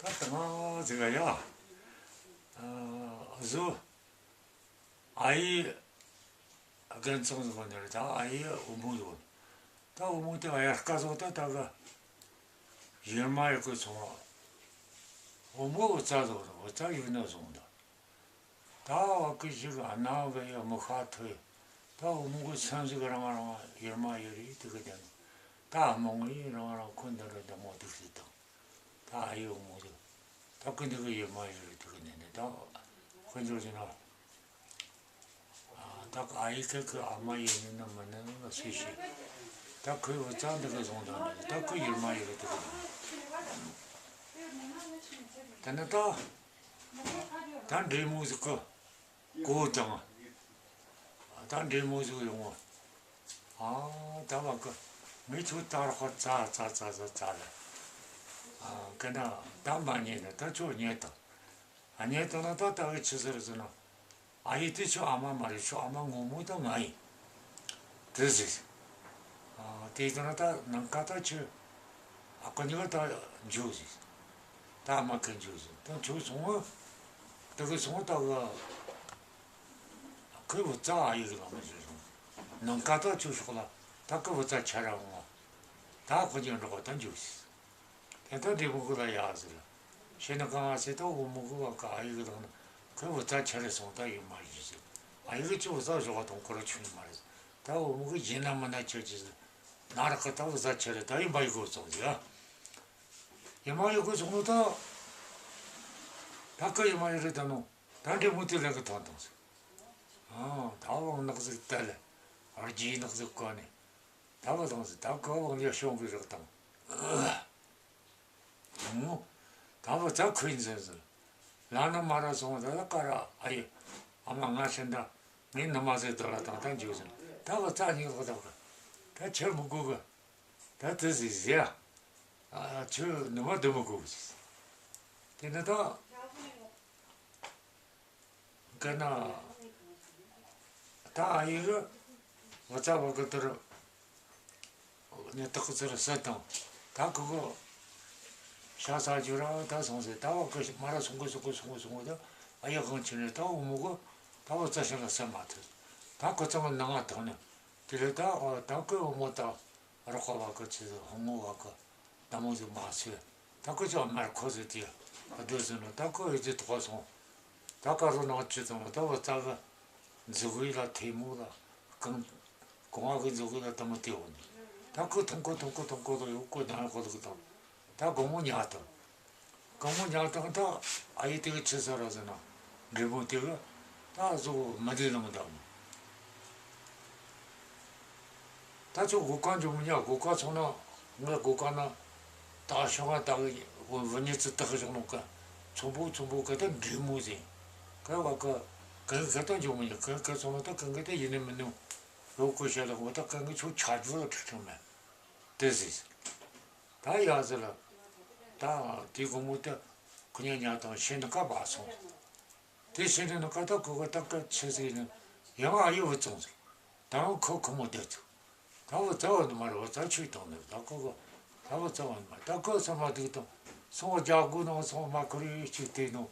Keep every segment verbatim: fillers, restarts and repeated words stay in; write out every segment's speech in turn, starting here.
ད་དེ་ང་ཟིག་ག་ཡ། ཨ་བཟོ། ཨ་ཡེ་རྒན་ཚང་ཟིག་གོ་ནི་རེད། ད་ཨ་ཡེ་བུ་མོ་ཟིག་གོ། ད་བུ་མོ་དེ་ཨ་ཡེ་དཀའ་ཟོ། ད་ད་ག་ཡེར་མ་ཡེར་གི་སོང་བ། བུ་མོ་བུ་ཚ་ཟོ་ར་བུ་ཚ་ཡིབ་ན་སོང་ད། ད་བ་གི་ཞིག་ཨ་ན་བ་ཡ་མི་ཤ་ཐོས། ད་བུ་མོ་གི་སེམས་ཟིག་རང་རང་ཡེར་མ་ཡེར་ཡེ་དེ་གི་དེ་ནོ། ད་ཨ་མོ་ངི་རང་རང་ཁོ་འདི་ར་འདི་མོ་དུག་སེ་དང་། ད་ཨ་ཡེ་བུ་མོ་དེ། ད་ཁོ་འདི་གི་ཡེར་མ་ཡེར་དེ་གི་ནི་ནི་ད་ཁོ་འདི་ར་ཟེར་ན། ཨ་ད་ཨ་ཡེ་ཁེ་ཁེ་ཨ་མ་ཡེ་ནི་ན་མ་ནི་ན་སུ་ཤེས། ད་ཁོའི་བུ་ཚ་འདི་གི་བཟུང་དང་ནི་ད་ཁོ་ཡེར་མ་ཡེར་དེ་གི་ནི། དེ་ནི་ད། ད་འདྲེ་མོ་ཟིག་གི་གོ་དང་། ད་འདྲེ་མོ་ཟིག་ཡོང་བ། ཨ་ད་བ་གི་མི་ཚོ་ད་ར་ཁ་ཙ་ཙ་ཙ་ཙ་ཙ་ལ། ཨ་གི་ན་ད་མ་ཉན་ནི་ད་ཁྱོད་ཉན་དང་། ཨ་ཉན་དང་ན་ད་ད་གི་ཆི་ཟེར་ཟེར་ན། ཨ་ཡེ་དེ་ཁྱོད་ཨ་མ་མ་རེད། ཁྱོད་ཨ་མ་ངོ་མ་ད་ང་ཡིན། དེ་ཟེར། ཨ་དེ་ཡིན་ན་ད་ནངས་ཀ་ད་ཁྱོད་ཨ་ཁུ་གཉིས་ཀ་ད་འགྱོ་ཟེར། ད་ཨ་མ་ཁེ་འགྱོ་ཟེར། ད་འགྱོ་སོང་ང་། དེ་གི་སོང་ད་གི་ཁོའི་བུ་ཚ་ཨ་ཡེ་གི་ལག་ན་བྱིན་སོང་། ནངས་ཀ་ད་ཁྱོད་ཕྱོགས་ལ་ད་ཁོའི་བུ་ཚ་ཁྱེར་ར་འོང་ང་། ད་ཁོ་གཉིས་འགྲོགས་ད་འགྱོ་ཟེར། དེ་ལྟར་འདྲེ་མོ་གི་ལ་ཡ་ཟེར། ཤེས་ན་གང་ང་ཟེར། ད་བུ་མོ་གི་བ་གི་ཨ་ཡེ་གི་ལག་ན་ཁོའི་བུ་ཚ་ཁྱེར་རེ་སོང་ད་ཡེར་མ་ཡེར་ཟེར། ཨ་ཡེ་གི་ཁྱོད་བུ་ཚ་ཞོག་ག་དང་ཁོ་ར་ཆུང་ཡིན་མ་རེད། ད་བུ་མོ་གི་ཡིན་ན་མིན་ན་ཁྱེར་གྱི་ཟེར། ན་རག་གི་ད་བུ་ཚ་ཁྱེར་རེ་ད་ཡེར་མ་ཡེར་གོ་སོང་ཟེར། ཡེར་མ་ཡེར་གོ་སོང་ནོ་ད། ད་ཁོ་ཡེར་མ་ཡེར་རེ་ད་ནོ། ད་འདྲེ་མོ་དེ་ལེན་གི་ཐོན་དང་ཟེར། ཨ་ད་བང་ནག་ཟིག་དལ། རྗེས་ནག་ཟིག་གོ་ནས། ད་བ་དང་ཟེར། ད་ཁོ་བང་ལ་ཤོང་གི་རག་དང་། ཨ་མོ། ད་བུ་ཚ་ཁོ་ཡིན་ཟེར་ཟེར། ལ་ན་མ་ར་སོང་ད་ལ་ཀ་ར་ཨ་ཡེ། ཨ་མ་ང་ཤི་ད། ངས་ནུ་མ་ཟེར་དོ་ལ་དང་ད་འཇུ་ཟེར། ད་བུ་ཚ་གཉིས་ལོག་ད་གི། ད་ཁྱེར་མི་དགོས་གི། ད་དེ་ཟེར་ཟེར། ཨ་ཁྱོད་ནུ་མ་སྡུད་མི་དགོས་གི་ཟེར། དེ་ནི་ད། གི་ན། ད་ཨ་ཡེ་གི་བུ་ཚ་བ་གི་དེར་ནི་སྟག་གི་ཚུར་བསད་དང་། ད་ཁོ་གི་ཤ་ཟ་རྒྱུ་ར་ད་སོང་ཟེར། ད་བ་གི་མ་ར་སོང་གི་སོང་གི་སོང་གི་སོང་གི་ད་ཨ་ཡེ་དབང་ཆེ་ནས་ད་བུ་མོ་གི་ད་བུ་ཚ་ཤ་ལ་བསད་མ་ཐུབ། ད་ཁོ་ཚང་གི་ནང་ང་དང་ནི་དེ་ལས་ད་ཨ་ད་ཁོའི་བུ་མོ་ད་རོགས་པ་བ་གི་ཚེ་ཧོང་ངོ་བ་གི། ད་མོ་ཟིག་མ་ཚོད། ད་ཁོ་ཅག་མར་ཁོ་ཟིག་དེ་སྡོད་ཟིན་ནོ། ད་ཁོ་ཨེ་ཙི་དོགས་སོང་། ད་ཀ་རོ་ནང་ཅི་ཙམ་ད་བུ་ཚ་གི་མཛུ་གུ་ལ་ཐལ་མོ་ལ་རྐང་རྐང་བ་གི་མཛུ་གུ་ལ་ད་མོ་དེ་འོང་། ད་ཁོ་ཐོང་ཁོ་ཐོང་ཁོ་ཐོང་ཁོ་ལ་ཡོད་ཁོ་ད་ཁོ་ལ་གི་དང་། ད་དགོང་མོ་ཉལ་དང་། དགོང་མོ་ཉལ་དང་ད་ཨ་ཡེ་དེ་གི་ཆི་ཟེར་ར་ཟེར་ན། འདྲེ་མོ་དེ་གི་ད་གཟུགས་མི་བདེ་ལང་དང་། ད་ཁྱོད་སྒོ་ཁ་འཇུག་མི་ཉན། སྒོ་ཁ་སོང་ན་ངའི་སྒོ་ཁ་ན་ད་ཤོག་ང་ད་གི་བུ་ཉི་ཚེ་དག་གི་བཞག་ནོ་གི་ཚོམ་བུ་ཚོམ་བུ་གི་ད་འདྲེ་མོ་ཟིག་གི་བ་གི་གི་གི་ད་འཇུག་མི་ཉན། གི་གི་སོང་ན་ད་གི་གི་ད་ཡིན་ནི་མིན་ནི་ཡོད་གི་བཤད་ལ་གོ། ད་གི་གི་ཁྱོད་ཆ་རྒྱུ་ལ་ཁྲིད་ཆོག་མེད་དེ་ཟིག། ད་ཡ་ཟེར་ལ་ད་དེ་དགོང་མོ་ད་ཁོ་ཉལ་ཉལ་དང་ཤེས་ནི་ཀ་བ་སོང་། དེ་ཕྱིར་ནི་ཀ་ད་ཁོ་གི་ད་ཀ་ཆི་ཟིག་ནི་ཡང་ཨ་ཡེ་བུ་ཚང་ཟིག་ད་ཁོ་ཁོ་མོ་བསྡད་ཚུགས། ད་བུ་ཚ་བ་འདི་མ་རེད། བུ་ཚ་ཆོས་དང་ནི་ད་ཁོ་གི་ད་བུ་ཚ་བ་འདི་མ་རེད། ད་ཁོ་ཚང་མ་སྡུག་དང་སོང་བ་རྒྱ་སྒོ་ནང་སོང་མ་ཁུར་ཡོད་ཅིག་དེ་ནོ།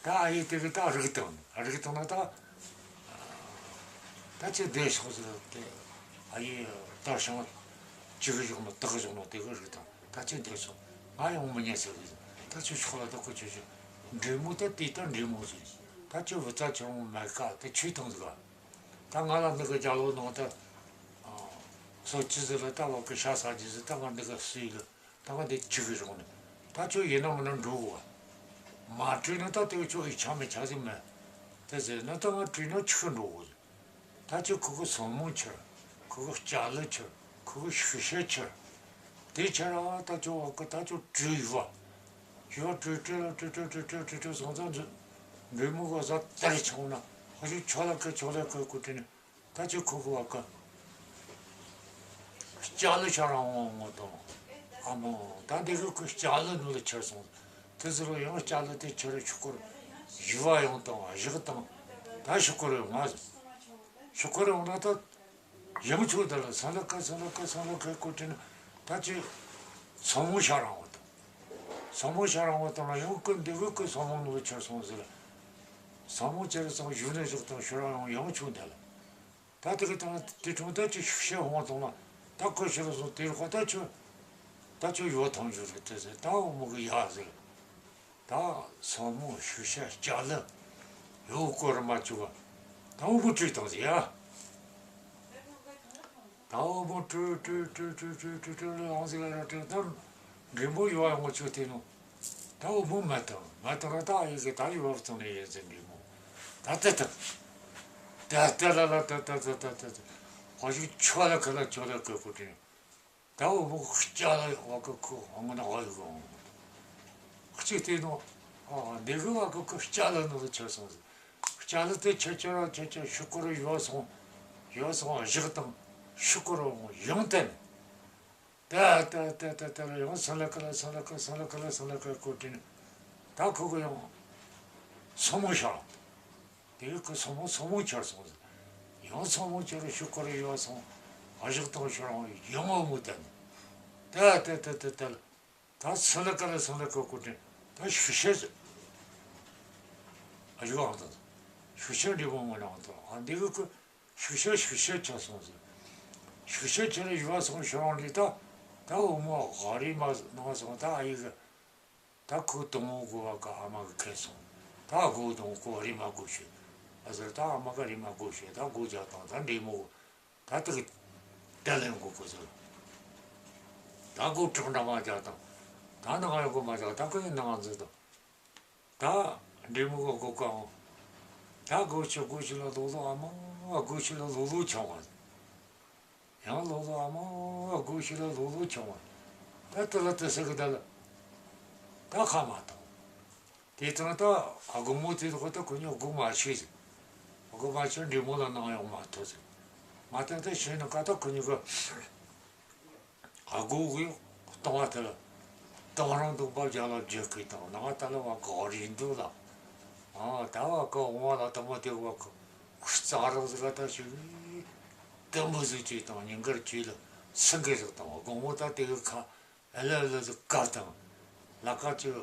ད་ཨ་ཡེ་དེ་གི་ད་རིག་དང་ནི་རིག་དང་ན་ད། ད་ཁྱེད་བསྡད་ཤོག་ཟེར་ཏེ། ཨ་ཡེ་ད་ཤང་ཅི་གི་བཞག་ནོ་དག་གི་བཞག་ནོ་དེ་གི་རིག་དང་། ད་ཁྱེད་བསྡད་ཤོག། ང་ཡོང་མི་ཉན་ཟེར་གི། ད་ཁྱོད་ཤོག་ལ་ད་ཁོ་ཁྱོད་ཁྱོད་འདྲེ་མོ་ད་དེ་ད་འདྲེ་མོ་ཟིག། ད་ཁྱོད་བུ་ཚ་ཁྱོད་མ་ཀ་ད་ཆོས་དང་ཟིག་ག། ད་ང་ལ་འདི་གི་རྒྱ་ལོ་ནང་ད་སོ་ཅི་ཟིག་ལ་ད་བ་གི་ཤ་ཟ་རྒྱུ་ཟིག་ད་ང་འདི་གི་སུས་ལ། ད་ག་འདི་ཅི་གི་རུང་ནི། ད་ཁྱོད་ཡིན་ན་མིན་ན་འགྲོ་དགོས། མ་བྲོས་ན་ད་དེ་ཁྱོད་ཡིག་ཆ་མི་ཆ་ཟིག་མེད། དེ་ཟེར་ན་ད་ང་བྲོས་ན་ཆི་གི་འགྲོ་དགོས། ད་ཁྱོད་ཁོ་གི་སོར་མོ་ཁྱེར། ཁོ་གི་སྐྱ་ལུ་ཁྱེར། ཁོ་གི་ཤུགས་ཤད་ཁྱེར། དེ་ཁྱེར་ར་ད་ཁྱོད་བ་གི་ད་ཁྱོད་བྲོས་ཡི་བ། ཡོ་བྲོས་བྲོས་ལ་བྲོས་བྲོས་བྲོས་བྲོས་བྲོས་བྲོས་སོང་ཙང་འདྲེ་མོ་གི་བཟའ་དར་ཆུང་ན་ཨ་ཞུ་ཆོ་ལ་ཁེ་ཆོ་ལ་ཁེ་ཁོ་བྲོས་ནི། ད་ཁྱོད་ཁོ་གི་བ་གི་སྐྱ་ལུ་ཆ་རང་འོང་ངོ་དང་། ཨ་མོ་ད་འདི་གི་ཁོ་སྐྱ་ལུ་ནུ་ལ་ཁྱེར་སོང་། དེ་ཟེར་རོ་ཡང་སྐྱ་ལུ་དེ་ཁྱེར་ཆུ་སྐོར་ཡི་བ་ཡོང་དང་བཞག་དང་། ད་ཆུ་སྐོར་ཡོང་ང་ཟེར། ཆུ་སྐོར་ཡོང་ན་ད་ཡང་ཆུ་དེ་ལ་སང་ལ་ཀ་སང་ལ་ཀ་སང་ལ་ཀ་ཁོ་དྲན་ད་ཁྱོད་ཚོང་ཆ་རང་འོང་དང་། སང་མོ་ཤར་འོང་བ་དང་ལ་ཡང་ཀི་འདི་གི་ཀི་སང་མོ་ནུ་ཆར་སོང་ཟེར། སང་མོ་ཆར་སོང་བཞུགས་ནས་བཞག་དང་ཤོར་ཡང་ཡང་ཆུང་འདི་ལ། ད་དེ་གི་དང་དེ་དྲུང་ད་ཅི་ཤུགས་ཤེ་ཧོང་དང་ལ། ད་ཀི་ཤོར་སོང་དེ་རུ་ཁ་ད་ཆུ། ད་ཆུ་ཡོ་ཐང་ཞུ་རུ་དེ་ཟེར། ད་འོ་མོ་གི་ཡ་ཟེར། ད་སང་མོ་ཤུགས་ཤེ་སྐྱ་ལ་ཡོ་སྐོར་མ་བཅུག་ག། ད་འོ་མོ་བྲོས་བཏང་ཟེར་ཡ། ད་འོ་མོ་བྲོས་བྲོས་བྲོས་བྲོས་བྲོས་བྲོས་ལ་ལངས་ཟིག་ལ་བྲོས་ད། འབྲས་མོ་ཡོ་ཡོང་ཆུ་དེ་ནོ། ད་འོ་མོ་མ་བཏང་མ་བཏང་ར། ད་ཨ་ཡི་གི་ད་ཡོ་བ་བཏང་ནས་ཡོད་ཟིན་འབྲས་མོ། ད་ད་ད་ད་ད་ལ་ལ་ད་ད་ད་ད་ད་ད། ཧོ་ཞིག་ཆོ་ལ་ཁ་ལ་ཆོ་ལ་ཁ་ཁུ་དྲིན། ད་འོ་མོ་སྐྱ་ལ་བ་ཀ་ཁུ་ཧོང་ན་ཧོ་ཡི་གོ། གཅིག་དེ་ནོ། ཨ་འདི་གི་བ་ཀ་ཁུ་སྐྱ་ལ་ནོ་ཆོ་སོང་ཟིག། སྐྱ་ལ་དེ་ཆ་ཆ་ར་ཆ་ཆ་ཤུ་ཀུ་རུ་ཡོ་སོང་། ཡོ་སོང་བཞག་དང་ཤུ་ཀུ་རུ་ཡང་བསྟན། ད་ད་ད་ད་ད་ལ་ཡང་སང་ལ་ཀ་ལ་སང་ལ་ཀ་སང་ལ་ཀ་ལ་སང་ལ་ཀ་ཀོ་དྲིན། ད་ཁོ་གི་ཡང་སང་མོ་ཤར། དེ་གི་སང་མོ་སང་མོ་ཆར་སོང་ཟིག། ཡང་སང་མོ་ཆར་ཤུ་ཀུ་རུ་ཡོ་སོང་བཞག་དང་ཤོར་ཡང་འོ་མོ་བསྟན། ད་ད་ད་ད་ད་ལ། ད་སང་ལ་ཀ་ལ་སང་ལ་ཀ་ཀོ་དྲིན། ད་ཤུགས་ཤེ་ཟེར། ཨ་ཡོ་ཨང་དང་། ཤུགས་ཤེ་འབྲས་མོ་ངོ་ནང་དང་། ཨ་འདི་གི་ཀི་ཤུགས་ཤེ་ཤུགས་ཤེ་ཆ་སོང་ཟེར། ཤུགས་ཤེ་ཆ་ལ་ཡོ་སོང་ཤོར་ཡང་འདི་ད། ད་འོ་མོ་ཧ་རི་མ་ནང་སོང་། ད་ཨ་ཡི་གི་ད་ཁོ་དང་བོ་གོ་བ་ཀ་ཨ་མ་གི་ཁེ་སོང་། ད་སྒོ་དང་བོ་ཁོ་རི་མ་སྒོ་ཤོད། ཨ་ཟེར། ད་ཨ་མ་གི་རི་མ་སྒོ་ཤོད། ད་སྒོ་རྒྱག་དང་ད་འབྲས་མོ། ད་དེ་གི་དེ་ལེན་གོ་གོ་ཟེར། ད་སྒོ་བྲག་འདྲ་མ་རྒྱག་དང་། ད་ནང་ཡོང་གོ་མ་རྒྱག། ད་ཁོ་ཡི་ནང་འཛུལ་དང་། ད་འབྲས་མོ་གི་སྒོ་ཀ་འོང་། ད་སྒོ་ཕྱི་སྒོ་ཕྱི་ལ་ལོག་ལོག་ཨ་མ་སྒོ་ཕྱི་ལ་ལོག་ལོག་ཆང་བ། ཡང་ལོག་ལོག་ཨ་མ་སྒོ་ཕྱི་ལ་ལོག་ལོག་ཆང་བ། ད་དེ་ལ་དེ་ཟེར་གི་ད་ལ། ད་ཁ་མ་ཐོག། དེ་དང་ད་ཨ་སྒོ་མོ་དེ་ཐོག་ད་ཁོ་གཉིས་སྒོ་མ་ཕྱེ་ཟིག། སྒོ་མ་ཕྱེ་འབྲས་མོ་ལ་ནང་ཡོང་མ་ཐུབ་ཟིག། མ་ཐུབ་ད་ཕྱེ་ནི་ཀ་ད་ཁོ་གཉིས་ཀ་ཨ་སྒོ་གི་སྟེང་བ་དེ་ལ་སྟེང་རང་འདུག་པ་རྒྱ་ལ་རྒྱུ་གི་དང་ནང་ད་ལ་བ་ག་རེ་འདུག་ལ། ཨ་ད་བ་ག་འོང་བ་ལ་ད་མ་དེ་བ་ག་རྩ་རང་ཟིག་ག་ད་ཞིག་དུམ་བུ་ཟིག་ཅིག་དང་ཉིན་དཀར་ཅིག་ལ་སེང་གེ་ཟིག་དང་སྒོ་མོ་ད་དེ་གི་ཁ། ཨ་ལ་ལ་ཟིག་ཀ་དང་། ལ་ཀ་ཅིག་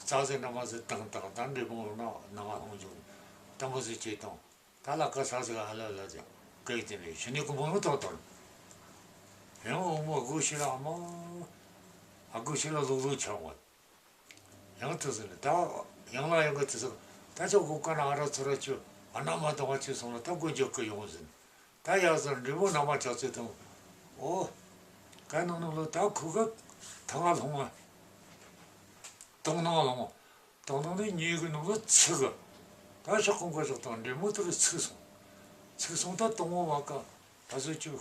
རྩྭ་ཟིག་འདྲ་མ་ཟིག་དང་དང་ད་འདྲེ་མོ་ན་ནང་ལྷུང་འཇུག། དང་པོ་ཟིག་ཅིག་དང་། ད་ལ་ཀ་ས་ཟིག་ཨ་ལ་ལ་ཟིག་ཀ་ཡི་དེ་ནས་ཤི་ནི་ཀུ་མོ་ནུ་དང་དང་། ཡང་འོ་མོ་སྒོ་ཕྱི་ལ་ཨ་མ། ཨ་སྒོ་ཕྱི་ལ་ལོག་ལོག་ཆང་བ། ཡང་དུ་ཟིག་ནི་ད། ཡང་ལ་ཡང་གི་དུ་ཟིག། ད་ཅོག་སྒོ་ཀ་ན་ཨ་ར་ཚུ་ར་ཅུ་ཨ་ན་མ་དང་བ་ཅུ་སོང་ལ་ད་སྒོ་འཇོག་གི་ཡོང་ཟིན། ད་ཡ་ཟར་འབྲས་བུ་ན་མ་ཅག་ཚོད་དང་། འོ། ག་ནང་ནང་ལོ་ད་ཁུ་གི་ཐང་ང་ལྷུང་བ། དང་ནང་ལྷུང་བ། དང་ནང་ནས་ཉེ་གི་ནང་ལོ་ཚིག་གི། ད་ཤག་ཁོང་གི་ཤག་དང་འབྲས་མོ་དེ་ལ་ཚིག་སོང་། ཚིག་སོང་ད་དང་བོ་བ་ཀ་ད་ཟོ་ཅུ།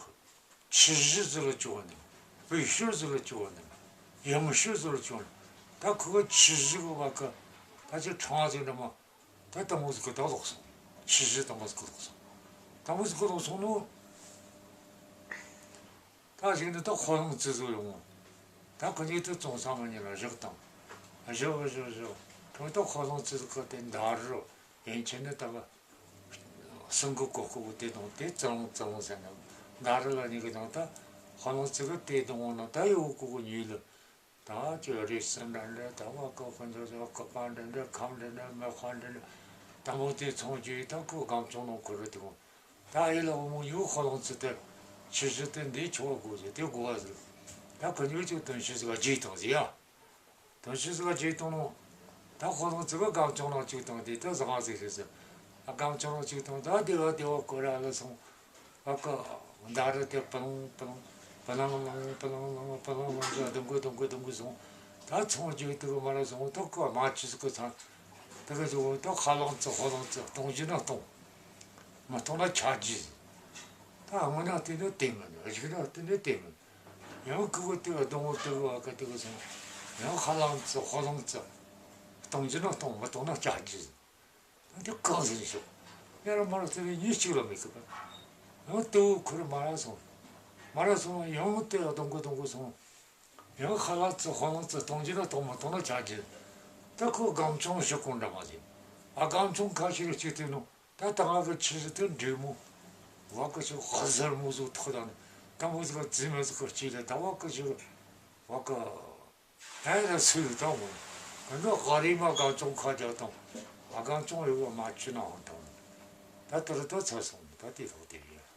ཆུ་བཞི་ཟིག་ལ་ཅུ་བ་ནི། བེ་ཤུ་ཟིག་ལ་ཅུ་བ་ནི། ཡང་ཤུ་ཟིག་ལ་ཅུ་བ་ནི། ད་ཁུ་གི་ཆུ་བཞི་གི་བ་ཀ་ད་ཅི་ཁྲང་བ་ཟིག་འདྲ་མ། ད་དང་པོ་ཟིག་གི་ད་ལོག་སོང་། ཆུ་བཞི་དང་པོ་ཟིག་གི་ལོག་སོང་། དང་པོ་ཟིག་གི་ལོག་སོང་ནོ། ད་གཞུག་ནས་ད་ཧོ་ལང་ཙི་ཟིག་ཡོང་། ད་ཁོ་གཉིས་དེ་བཙོང་ས་མ་ཉན་ལ་བཞག་དང་། བཞག་བཞག་བཞག། ཁོ་ད་ཧོ་ལང་ཙི་ཟིག་གི་དེ་མདའ་རུ་ཡན་ཆད་ནས་ད་ག་སེང་གེ་གོ་ཁོ་གི་དེ་དང་དེ་ཙང་ཙང་ཟེར་ན། མདའ་རུ་ལ་གཉིས་གི་དང་ད་ཧོ་ལང་ཙི་གི་དེ་དང་ན་ད་ཡོ་ཁོ་གི་ཉུལ་ལ། ད་ཅི་རེད་ཟེར་འདྲ་འདྲ། ད་བ་ཀ་ཁོ་ཚོ་ཚོ་ཀ་པ་འདྲ་འདྲ། ཁམ་འདྲ་འདྲ། མེ་ཁ་འདྲ་འདྲ། དང་པོ་དེ་ཚོང་རྒྱུ་ཡི་ད་ཁོ་སྒམ་ཆུང་ནང་ཁུར་རེ་དེ་གོ། ད་ཨེ་ལ་འོ་མོ་ཡུ་ཧོ་ལང་ཙི་དེ་ཆུ་བཞི་དེ་འདི་ཆོ་དགོས་ཟེར་དེ་དགོས་བ་ཟེར། ད་ཁོ་ཉུལ་ཅིག་དོན་ཤི་ཟིག་ག་རྗེས་དང་ཟེར་ཡ། དོན་ཤི་ཟིག་ག་རྗེས་དང་ནོ། ད་ཧོ་ལང་ཙི་ག་སྒམ་ཆུང་ནང་ཅིག་དང་དེ་ད་ཟ་ག་ཟིག་རེད་ཟེར། ཨ་སྒམ་ཆུང་ནང་ཅིག་དང་ད་དེ་བ་དེ་བ་ཀོ་ར་ལ་སོང་། ཨ་ཀ་མདའ་རུ་དེ་པ་ལང་པ་ལང་། པ་ལང་ལང་པ་ལང་ལང་པ་ལང་ལང་ཟེར་སྡུམ་གི་སྡུམ་གི་སྡུམ་གི་སོང་། ད་ཚོང་རྒྱུ་དེ་གི་མ་ར་སོང་། ད་ཀོ་མ་ཆུ་ཟིག་གི་ཚང་། དེ་གི་ཟོ་ད་ཧ་ལང་ཙི་ཧོ་ལང་ཙི་གཏོང་རྒྱུ་ན་གཏོང་། མི་གཏོང་ན་ཆ་རྒྱུ། ད་སྔོན་ན་དེ་ནི་དེ་མིན། གཞུག་ན་དེ་ནི་དེ་མིན། ཡང་ཁུ་གི་དེ་གི་སྡོང་བོ་དེ་གི་བ་ཀ་དེ་གི་སོང་། ཡང་ཧ་ལང་ཙི་ཧོ་ལང་ཙི། གཏོང་རྒྱུ་ན་གཏོང་། མི་གཏོང་ན་ཆ་རྒྱུ། འདི་གང་ཟིན་ཤོག། ཡར་མར་ཟེར་བའི་མྱི་གཅིག་ལ་མི་སྐུ་པ། ཡང་དེ་བོ་ཁུར་མ་ར་སོང་། མ་ར་སོང་ཡང་དེ་སྡོང་གི་སྡོང་གི་སོང་། ཡང་ཧ་ལ་ཙི་ཧོ་ལང་ཙི་གཏོང་རྒྱུ་ན་གཏོང་མི་གཏོང་ན་ཆ་རྒྱུ། ད་ཁོ་སྒམ་ཆུང་ཞིག་གོང་འདྲ་མ་ཟིན། ཨ་སྒམ་ཆུང་ཁ་ཤས་རེ་གཅིག་དེ་ནོ། ད་ད་ང་གི་ཆི་ཟིག་དེ་འདྲེ་མོ། བ་ཀ་ཞིག་ཧ་ཟར་མོ་ཟིག་ཐོག་ད་ནི། ད་མོ་ཟིག་ག་རྫི་མ་ཟིག་ག་གཅིག་ལ་ད་བ་ཀ་ཞིག་བ་ཀ། ད་ཡིན་ན་སུ་ཡོད་དང་མོ། ང་ཚོ་ག་རེ་མ་གང་བྱུང་ཁ་རྒྱག་དང་། ཨ་གང་བྱུང་རེ་བ་མ་ཆུ་ནའང་དང་། ད་དུ་རུ་ད་ཚ་སོང་ད་དེ་ཐོག་དེ་ཡིན།